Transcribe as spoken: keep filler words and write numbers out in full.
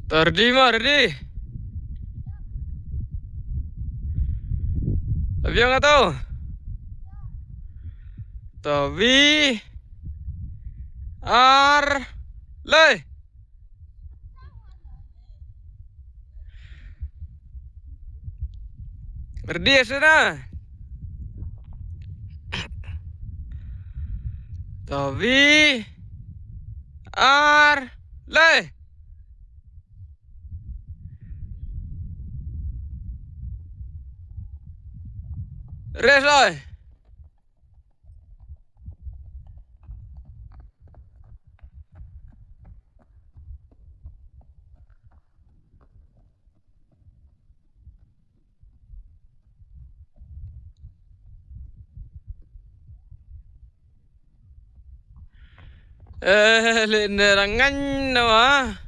To ready mo, ready. Abiang ato. To wi. Ar. Lei. Ready sna. To wi. Ar. Lei. Rest lei. Eh, le ne rangan na wa.